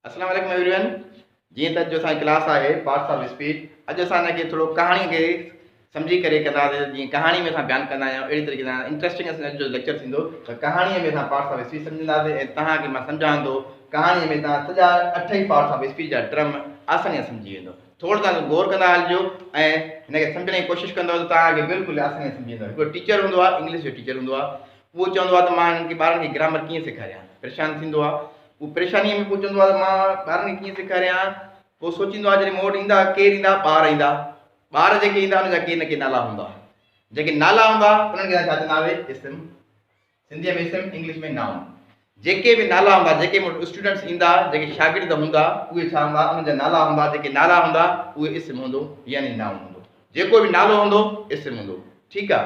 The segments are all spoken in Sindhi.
اسلام عليڪم ايوري ون جيئن ته اڄ جو اسان جي ڪلاس آهي پارٽس آف اسپيچ اڄ اسان ان کي ٿورو ڪهاڻي کي سمجهي ڪري ڪنداسين جيئن ڪهاڻي ۾ اسان بيان ڪندا آهيون اهڙي طريقي سان انٽرسٽنگ اسان جو ليڪچر ٿيندو ته ڪهاڻي ۾ اسان پارٽس آف اسپيچ سمجهنداسين ۽ توهان کي مان سمجهان ٿو ڪهاڻي ۾ توهان سڄا اٺ ئي پارٽس آف اسپيچ جا ٽرم آساني سان سمجهي ويندو ٿورو توهان غور ڪندا هلجو ۽ هن کي سمجهڻ جي ڪوشش ڪندو ته توهان کي بلڪل آساني سان سمجهي ويندو هڪڙو ٽيچر هوندو آهي انگلش جو ٽيچر هوندو آهي اهو چوندو آهي ته مان هنن کي ٻارن کي گرامر ڪيئن سيکاريان پريشان ٿيندو آهي هو پريشانيء ۾ پهچندو آهي ته مان ٻارن کي ڪيئن سيکاريان. پوء سوچيندو آهي جڏهن مون وٽ ايندا ڪير ايندا؟ ٻار ايندا. ٻار جيڪي ايندا انهن جا ڪي نه ڪي نالا هوندا. جيڪي نالا هوندا انهن کي اسان ڇا چونداسين؟ اسم. سنڌيء ۾ اسم، انگلش ۾ نائون. جيڪي به نالا هوندا، جيڪي مون وٽ اسٽوڊنٽس ايندا، جيڪي شاگرد هوندا، اهي ڇا هوندا؟ انهن جا نالا هوندا. جيڪي نالا هوندا اهي اسم هوندو يعني نائون هوندو. جيڪو به نالو هوندو اسم هوندو ٺيڪ آ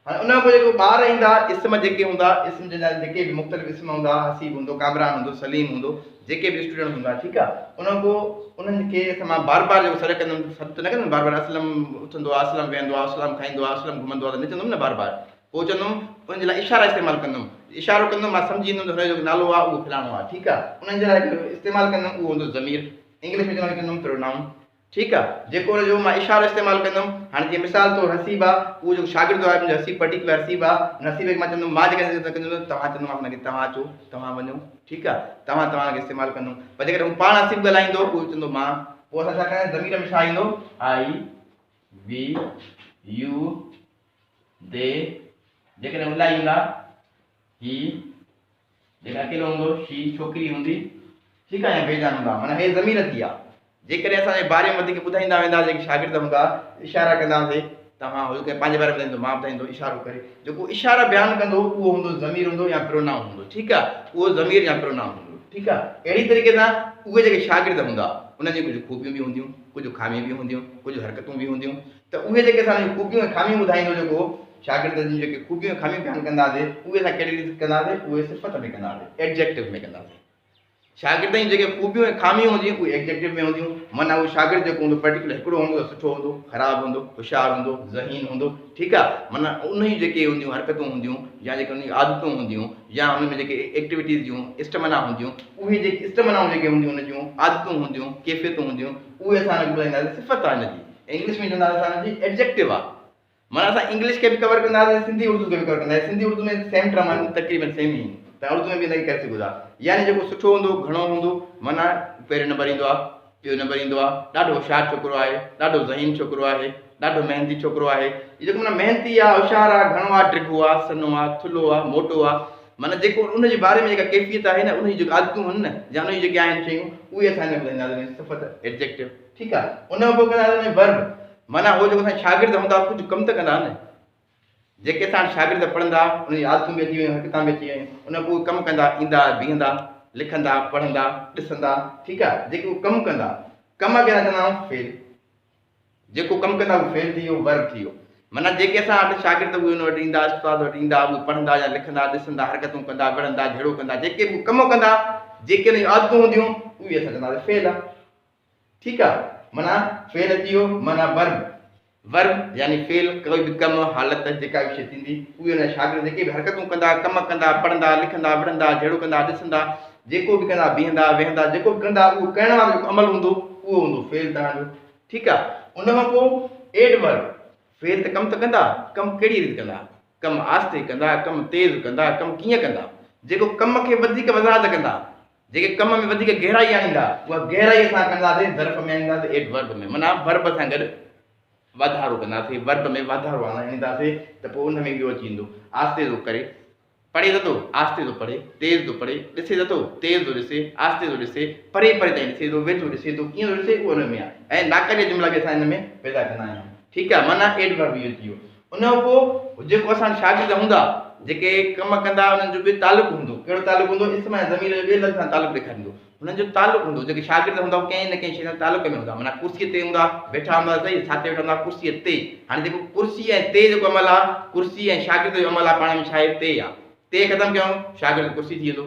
هاڻي ان کان پوء جيڪو ٻار ايندا اسم جيڪي هوندا اسم جن جا جيڪي به مختلف اسم هوندا حسيب هوندو ڪامران هوندو سليم هوندو جيڪي به اسٽوڊنٽ هوندا ٺيڪ آ ان کان پوء انهن کي اسان مان بار بار جيڪو سڏ ڪندم سڏ ته نه ڪندم بار بار اسلم اٿندو آ اسلم ويهندو آ اسلم کائيندو آ اسلم گهمندو آ ته نه چوندم نه بار بار پوء چوندم انهن جي لاء اشارا استعمال ڪندم اشارو ڪندم مان سمجهي ويندم ته هن جو نالو آ اهو فلاڻو آ ٺيڪ آ انهن جي لاء استعمال ڪندم اهو هوندو ضمير انگلش ۾ چوندم پرونائون ٺيڪ آ جيڪو ان جو مان اشارو استعمال ڪندم هاڻي جيئن مثال طور حسيب آ اهو جيڪو شاگرد آهي منهنجو حسيب پرٽيڪولر حسيب آ ان حسيب کي مان چوندم مان جيڪڏهن چوندم توهان چوندم ان کي توهان اچو توهان وڃو ٺيڪ آ توهان توهان کي استعمال ڪندم پر جيڪڏهن هو پاڻ حسيب ڳالهائيندو پوء چوندو مان پوء اسان ڇا ڪنداسين ضمير ۾ ڇا ايندو آئي وي يو the جيڪڏهن الاهي هوندا هي جيڪڏهن اڪيلو هوندو، شي، ڇوڪري هوندي، ٺيڪ آهي يا بي جان هوندا، معنيٰ هي ضمير ٿي ويا. جيڪڏهن اسان جي باري ۾ وڌيڪ ٻڌائيندا ويندا، جيڪي شاگرد هوندا، اشارا ڪنداسين، توهان هو ڪنهن پنهنجي باري ۾ ٻڌائيندو، مان ٻڌائيندو، اشارو ڪري، جيڪو اشارا بيان ڪندو، اهو هوندو ضمير هوندو يا پرونائون هوندو، ٺيڪ آهي، اهو ضمير يا پرونائون هوندو، ٺيڪ آهي. اهڙي طريقي سان اهي جيڪي شاگرد هوندا، انهن جون ڪجهه خوبيون به هونديون، ڪجهه خاميون به هونديون، ڪجهه حرڪتون به هونديون، ته اهي جيڪي اسان جون خوبيون ۽ خاميون ٻڌائيندو جيڪو شاگرد جون جيڪي خوبيون ۽ خاميون بيان ڪنداسين اهي اسان ڪهڙي ريت ڪنداسين اهي صفت ۾ ڪنداسين Adjective ۾ ڪنداسين شاگرد جون جيڪي خوبيون ۽ خاميون هونديون اهي Adjective ۾ هونديون معنيٰ اهو شاگرد جيڪو هوندو پرٽيڪولر هڪڙو هوندو ته سٺو هوندو خراب هوندو هوشيار هوندو ذهين هوندو ٺيڪ آهي معنيٰ ان جون جيڪي هونديون حرڪتون هونديون يا جيڪي ان جون عادتون هونديون يا ان ۾ جيڪي ايڪٽيوٽيز جون اسٽمنا هونديون اهي جيڪي اسٽمنائون جيڪي هونديون ان جون عادتون هونديون ڪيفيتون هونديون اهي اسان ان کي ٻڌائينداسين صفت آهي ان جي انگلش ۾ چوندا اسان جي ايڊجيڪٽو آ معنيٰ اسان انگلش کي به ڪور ڪنداسين سنڌي اردو کي به ڪور ڪنداسين سنڌي اردو ۾ سيم ٽرم آهن تقريبن سيم ئي ته اردو ۾ به ان کي ڪري سگهو ٿا يعني جيڪو سٺو هوندو گهڻو هوندو معنيٰ پهريون نمبر ايندو آ ٻيو نمبر ايندو آ ڏاڍو هوشيار ڇوڪرو آهي ڏاڍو ذهين ڇوڪرو آهي ڏاڍو محنتي ڇوڪرو آهي هي جيڪو معنيٰ محنتي آ هوشيار آ گهڻو آ ڊگهو آ سنهو آ ٿلهو آ موٽو آ معنيٰ جيڪو ان جي باري ۾ جيڪا ڪيفيت آهي نه ان جون جيڪي عادتون آهن نه يا ان جون جيڪي آهن شيون اهي اسان هن ۾ ٻڌائينداسين صفت ايڊجيڪٽو ٺيڪ آ ان کان پوء ڪندا آهيون ورب معنيٰ هو جيڪو اسان شاگرد هوندا ڪجهه ڪم ته ڪندا نه جيڪي اسان وٽ شاگرد پڙهندا انهن جي عادتون به اچي ويون حرڪتان به اچي ويون ان کان پوء ڪم ڪندا ايندا بيهندا لکندا پڙهندا ڏسندا ٺيڪ آ جيڪي هو ڪم ڪندا ڪم کي اسان چوندا آهيون فعل جيڪو ڪم ڪندا اهو فعل ٿي ويو ورب ٿي ويو معنيٰ جيڪي اسان وٽ شاگرد اهي ان وٽ ايندا استاد وٽ ايندا اهي پڙهندا يا لکندا ڏسندا حرڪتون ڪندا وڙهندا جهيڙو ڪندا جيڪي به ڪم ڪندا جيڪي انهن جون عادتون هونديون اهي اسان چونداسين فعل آ ٺيڪ آ معنيٰ فعل اچي ويو معنيٰ ورب ورب يعني فعل ڪوئي به ڪم حالت جيڪا به شيء ٿيندي اهي ان جا شاگرد جيڪي به حرڪتون ڪندا ڪم ڪندا پڙهندا لکندا وڙهندا جهيڙو ڪندا ڏسندا جيڪو به ڪندا بيهندا ويهندا جيڪو به ڪندا اهو ڪرڻ وارو جيڪو عمل هوندو اهو هوندو فعل توهان جو ٺيڪ آ ان کان پوء ايڊ ورب فعل ته ڪم ته ڪندا ڪم ڪهڙي ريت ڪندا ڪم آهستي ڪندا ڪم تيز ڪندا ڪم ڪيئن ڪندا جيڪو ڪم کي وڌيڪ وضاحت ڪندا جيڪي ڪم ۾ وڌيڪ گهرائي آڻيندا، اها گهرائي اسان ڪنداسين ظرف ۾ آڻينداسين ايڊ ورب ۾ معنيٰ ورب سان گڏ واڌارو ڪنداسين، ورب ۾ واڌارو آڻينداسين ته پوء ان ۾ اهو اچي ويندو. آهستي ٿو ڪري، پڙهي ته ٿو، آهستي ٿو پڙهي، تيز ٿو پڙهي، ڏسي ته ٿو، تيز ٿو ڏسي، آهستي ٿو ڏسي، پري پري تائين ڏسي ٿو، ويجهو ڏسي ٿو، ڪيئن ٿو ڏسي اهو ان ۾ آهي ۽ ناڪاري جملا به اسان ان ۾ پيدا ڪندا آهيون. ٺيڪ آهي معنيٰ ايڊ ورب اهو ٿي ويو. ان کان پوء جيڪو اسان وٽ شاگرد هوندا، جيڪي ڪم ڪندا، انهن جو به تعلق هوندو. ڪهڙو تعلق هوندو؟ اسم ۽ ضمير جو ٻئي لفظ سان تعلق ڏيکاريندو. هنن جو تعلق هوندو. جيڪي شاگرد هوندا، اهي ڪنهن نه ڪنهن شيء سان تعلق ۾ هوندا. معنيٰ ڪرسيء تي هوندا، ويٺا هوندا ته سهي، ڇا تي ويٺا هوندا؟ ڪرسيء تي. هاڻي جيڪو ڪرسي ۽ تي جيڪو عمل آهي، ڪرسي ۽ شاگرد جو عمل آهي پاڻ ۾ ڇا آهي؟ تي آهي. تي ختم ڪيون، شاگرد ڪرسي ٿي ويندو.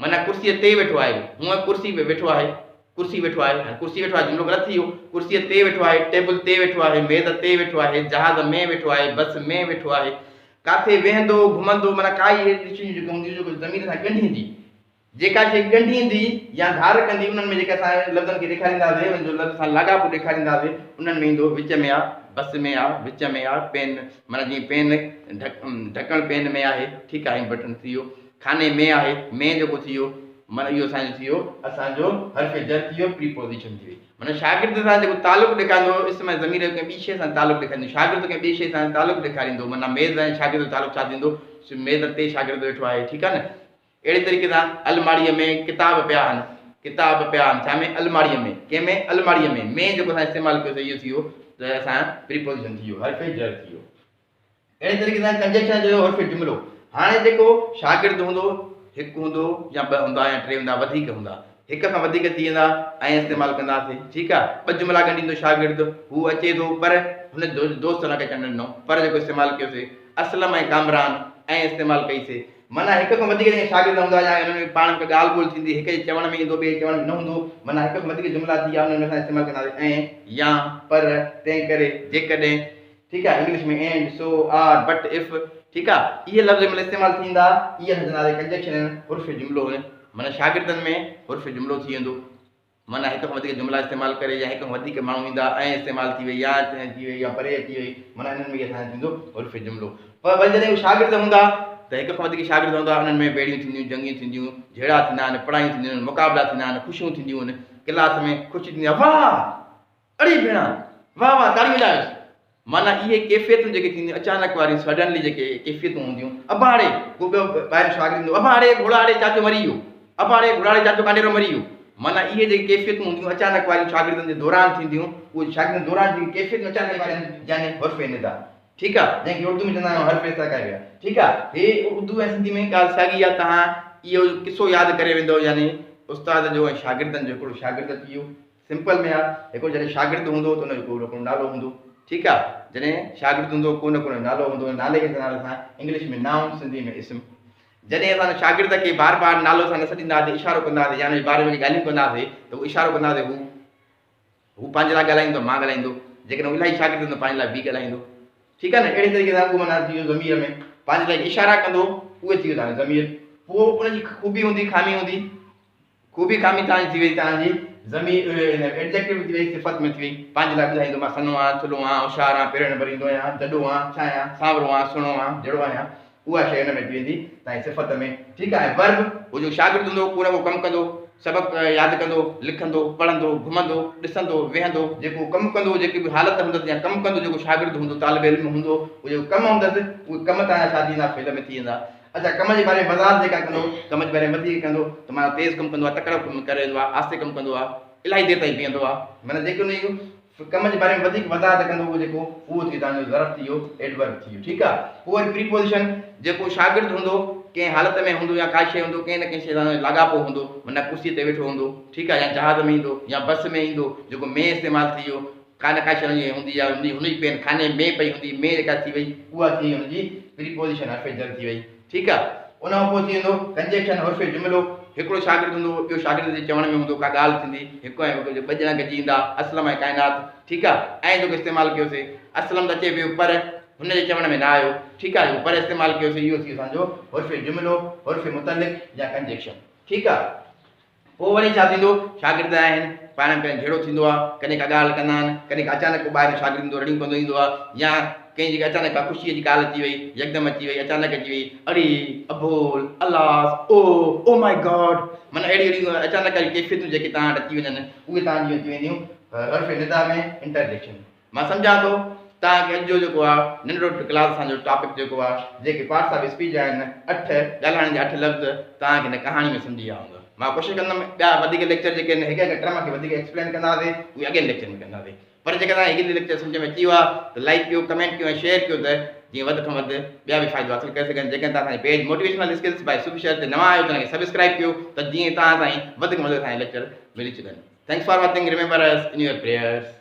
معنيٰ ڪرسيء تي ويٺو آهي. هونء ڪرسي به ويٺو آهي. ڪرسي ويٺو آهي. هاڻي ڪرسي ويٺو آهي جملو غلط ٿي ويو. ڪرسيء تي ويٺو آهي، ٽيبل تي ويٺو آهي، ميز تي ويٺو آهي، جهاز ۾ ويٺو آهي، بس ۾ ويٺو آهي. ڪاٿي ويهندو، گهمندو معنيٰ ڪائي اهڙي شيون جيڪي هونديون جيڪو زمين سان ڳنڍيندي. جيڪا شيء ڳنڍيندي يا ڌار ڪندي انهن ۾ جيڪي اسان لفظن کي ڏيکارينداسين انهن جو لفظ سان لاڳاپو ڏيکارينداسين انهن ۾ ايندو وچ ۾ آ، بس ۾ آ، وچ ۾ آ، پين معنيٰ جيئن پين ڍڪڻ پين ۾ آهي ٺيڪ آهي بٽڻ ٿي ويو خاني ۾ آهي ۾ جيڪو ٿي ويو معنيٰ اهو اسان جو ٿي ويو اسان جو حرف جر ٿي ويو پريپوزيشن ٿي وئي معنيٰ شاگرد سان جيڪو تعلق ڏيکاريندو اسم ۽ ضمير جو ڪنهن ٻي شيء سان تعلق ڏيکاريندو شاگرد ڪنهن ٻي شيء سان تعلق ڏيکاريندو معنيٰ ميز ۽ شاگرد جو تعلق ڇا ٿيندو ميز تي شاگرد ويٺو آهي ٺيڪ آهي نه اهڙي طريقي سان الماڙيء ۾ ڪتاب پيا آهن، ڪتاب پيا آهن، ڇا ۾ الماڙيء ۾، ڪنهن ۾ الماڙيء ۾، ۾ جيڪو اسان استعمال ڪيو سي اهو ٿي ويو ته اسان پريپوزيشن ٿي ويو، حرف جر ٿي ويو. اهڙي طريقي سان ڪنجنڪشن جو حرف جملو، هاڻي جيڪو شاگرد هوندو هڪ هوندو يا ٻه هوندا يا ٽي هوندا وڌيڪ هوندا، هڪ کان وڌيڪ ٿي ويندا ۽ استعمال ڪنداسين، ٺيڪ آهي، ٻه جملا ڳنڍيندو شاگرد، هو اچي ٿو پر هن دوست هن کي اچڻ نه ڏنو، پر جيڪو استعمال ڪيوسي، اسلم ۽ ڪامران ۽ استعمال ڪئي سي. معنيٰ هڪ کان وڌيڪ جيڪي شاگرد هوندا يا انهن ۾ پاڻ ۾ ڪا ڳالهه ٻولهه ٿيندي، هڪ جي چوڻ ۾ ايندو ٻئي جي چوڻ ۾ نه هوندو، معنيٰ هڪ کان وڌيڪ جملا ٿي ويا انهن ۾ اسان استعمال ڪنداسين ۽ يا، پر، تنهن ڪري، جيڪڏهن، ٺيڪ آهي، English ۾ and, so, or, but, if, ٺيڪ آهي، اهي لفظ جنهن مهل استعمال ٿيندا اهي اسان چونداسين ڪنجنڪشن آهن، حرف جملو آهن، معنيٰ شاگردن ۾ حرف جملو ٿي ويندو. معنيٰ هڪ کان وڌيڪ جملا استعمال ڪري يا هڪ کان وڌيڪ ماڻهو ايندا ۽ استعمال ٿي وئي يا اچي وئي يا پري اچي وئي معنيٰ انهن ۾ ئي اسان جو ٿيندو حرف جملو پر وري جڏهن اهي شاگرد هوندا ته هڪ کان وڌيڪ شاگرد هوندا انهن ۾ ويڙهيون ٿينديون جنگيون ٿينديون جهيڙا ٿيندا آهن پڙهايون ٿينديون آهن مقابلا ٿيندا آهن خوشيون ٿينديون آهن ڪلاس ۾ خوشي ٿيندي آهي واهه اڙي ڀيڻا واهه واهه تاڙيون وڄايوس معنيٰ اهي ڪيفيتون جيڪي ٿينديون اچانڪ واريون سڊنلي جيڪي ڪيفيتون هونديون ابا اڙي ڪو ٻيو ٻاهريون شاگرد ايندو ابا اڙي گهوڙا اڙي چاچو مري ويو ابا اڙي گهوڙا اڙي چاچو ڪانڊيرو مري ويو معنيٰ اهي جيڪي ڪيفيتون هونديون اچانڪ واريون شاگردن جي دوران ٿينديون اهي شاگردن دوران جيڪي ڪيفيتون اچانڪ واريون يعني حرف ندا ٺيڪ آ جنهن کي اردو ۾ چوندا آهيون حرف استعاء ڪيا ٺيڪ آ هي اردو ۽ سنڌي ۾ ڳالهه ساڳي آ توهان اهو قصو ياد ڪري ويندو يعني استاد جو ۽ شاگردن جو هڪڙو شاگرد اچي ويو سمپل ۾ آ هڪڙو جڏهن شاگرد هوندو ته ان جو ڪو نه ڪو نالو هوندو ٺيڪ آ جڏهن شاگرد هوندو ڪو نه ڪو نالو هوندو ان نالي کي چونداسين اسان انگلش ۾ نائون سنڌي ۾ اسم جڏهن اسان شاگرد کي بار بار نالو سان نه سڏينداسين اشارو ڪنداسين يا ان جي باري ۾ ڪي ڳالهيون ڪنداسين ته هو اشارو ڪنداسين هو هو پنهنجي لاء ڳالهائيندو مان ڳالهائيندو جيڪڏهن هو الاهي شاگرد هوندو پنهنجي لاء به ڳالهائيندو ٺيڪ آ نه اهڙي طريقي سان اهو معنيٰ ٿي ويو ضمير ۾ پنهنجي لاء اشارا ڪندو اهي ٿي ويو تنهنجو ضمير پوء ان جي خوبي هوندي خامي هوندي خوبي خامي توهان جي ٿي وئي توهان جي ضمير ايڊجيڪٽو ٿي وئي صفت ۾ ٿي وئي پنهنجي لاء ٻڌائيندو مان سنهو آهيان ٿلهو آهيان هوشيار آهيان پهريون نمبر ايندو آهيان جڏو آهيان ڇا آهيان سانورو آهيان سهڻو آهيان جهڙو آهيان اها شيء ان ۾ اچي ويندي توهان جي صفت ۾ ٺيڪ آهي ورب هو جو شاگرد هوندو ڪو نه ڪو ڪم ڪندو سبق ياد ڪندو لکندو پڙهندو گهمندو ڏسندو ويهندو جيڪو ڪم ڪندو جيڪي به حالت هوندس يا ڪم ڪندو جيڪو شاگرد هوندو طالب علم هوندو اهو جيڪو ڪم هوندس اهي ڪم توهان جا ڇا ٿي ويندا فعل ۾ ٿي ويندا اڇا ڪم جي باري ۾ وضاحت جيڪا ڪندو، ڪم جي باري ۾ وڌيڪ ڪندو ته معنيٰ تيز ڪم ڪندو آهي، تڪڙو ڪم ڪري ويندو آهي، آهستي ڪم ڪندو آهي، الاهي دير تائين بيهندو آهي، معنيٰ جيڪي ان جي ڪم جي باري ۾ وڌيڪ وضاحت ڪندو اهو جيڪو اهو ٿي ويو توهان جو ظرف ٿي ويو، Adverb ٿي ويو، ٺيڪ آهي. پوء وري Preposition جيڪو شاگرد هوندو ڪنهن حالت ۾ هوندو يا ڪا شيء هوندو ڪنهن نه ڪنهن شيء سان لاڳاپو هوندو معنيٰ ڪرسي تي ويٺو هوندو ٺيڪ آهي يا جهاز ۾ ايندو يا بس ۾ ايندو جيڪو ۾ استعمال ٿي ويو ڪا نه ڪا شيء هن جي هوندي يا هن جي پين خاني ۾ پئي هوندي، ۾ جيڪا ٿي وئي اها ٿي وئي هن جي پريپوزيشن حرف جر ٿي وئي ٺيڪ آ. ان کان پوء ٿي ويندو ڪنجيڪشن حرف جملو، هڪڙو شاگرد هوندو ٻيو شاگرد جي چوڻ ۾ هوندو ڪا ڳالهه ٿيندي هڪ ۽ هڪ ٻه ڄڻا گڏجي ايندا اسلم ۽ ڪائنات ٺيڪ آ ۽ جيڪو استعمال ڪيوسي اسلم ته اچي پيو پر هن جي چوڻ ۾ نه آيو ٺيڪ آ جيڪو پر استعمال ڪيوسي اهو ٿي ويو اسان جو حرف جملو حرف متعلق يا ڪنجيڪشن ٺيڪ آ. پوء وري ڇا ٿيندو؟ شاگرد آهن، پاڻ ۾ پنهنجو جهيڙو ٿيندو آهي، ڪڏهن ڪا ڳالهه ڪندا آهن، ڪڏهن ڪا اچانڪ ڪو ٻاهريون شاگرد ايندو رڙيون ڪندو ايندو آهي يا ڪنهن جي اچانڪ ڪا خوشيء جي ڳالهه اچي وئي، يڪدم اچي وئي، اچانڪ اچي وئي، اڙي، ابول، الاس، او، او مائي گاڊ، معنيٰ اهڙيون اهڙيون اچانڪ واريون ڪيفيتون جيڪي توهان وٽ اچي وڃن، اهي توهان جون اچي وينديون حرف ندا ۾ انٽرجيڪشن. مان سمجهان ٿو توهان کي اڄ جو جيڪو آ ننڍڙو ڪلاس اسان جو ٽاپڪ جيڪو آ جيڪي پارٽس آف اسپيچ آهن اٺ ڳالهائڻ جا اٺ لفظ توهان کي هن ڪهاڻي ۾ سمجهي ويا هوندا مان ڪوشش ڪندم ٻيا وڌيڪ ليڪچر جيڪي آهن هڪ هڪ ٽرم کي وڌيڪ ايڪسپلين ڪنداسين اهي اڳين ليڪچر ۾ ڪنداسين پر جيڪڏهن توهان کي هي ليڪچر سمجهه ۾ اچي ويو آ ته لائيڪ ڪيو ڪمينٽ ڪيو ۽ شيئر ڪيو ته جيئن وڌ کان وڌ ٻيا به فائدو حاصل ڪري سگهن جيڪڏهن توهان اسان جي پيج موٽيويشنل اسڪلز بائي سوفي شهر تي نوان آهيو ته ان کي سبسڪرائيب ڪيو ته جيئن توهان تائين وڌ کان وڌ اسان جا ليڪچر ملي سگهن thanks for watching remember us in your prayers.